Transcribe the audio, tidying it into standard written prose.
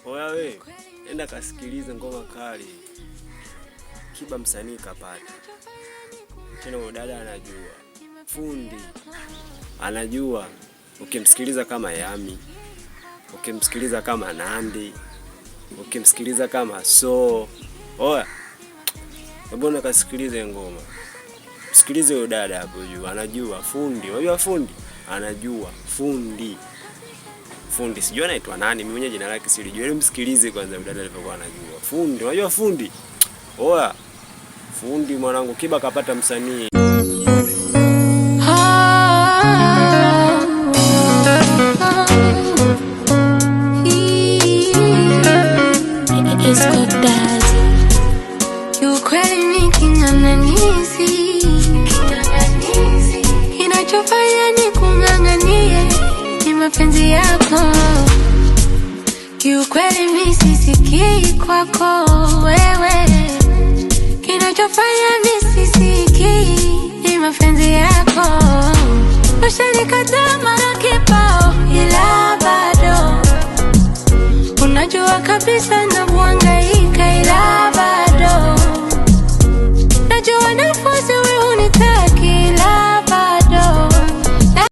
Oya we, enda kasikilize ngoma kali. Kiba msanii kapata. Tena huyo dada anajua. Fundi anajua. Ukimsikiliza kama Yami, ukimsikiliza kama Nandi, ukimsikiliza kama So. Oya, hebu kasikilize ngoma. Msikilize huyo dada hapo juu, anajua fundi. Unajua fundi? Anajua fundi. Fundi sijui anaitwa nani, mimi mwenyewe jina lake silijui. Hebu msikilize kwanza huyo dada alivyokuwa anajua. Fundi, unajua fundi? Oya, fundi mwanangu, Kiba kapata msanii. Kiukweli ni king'ang'anizi, kinachofanya ni kung'ang'anie ni mapenzi yako. Kiukweli mi sisikii kwako wewe, kinachofanya mi sisikii ni mapenzi yako. Ushanikataa mara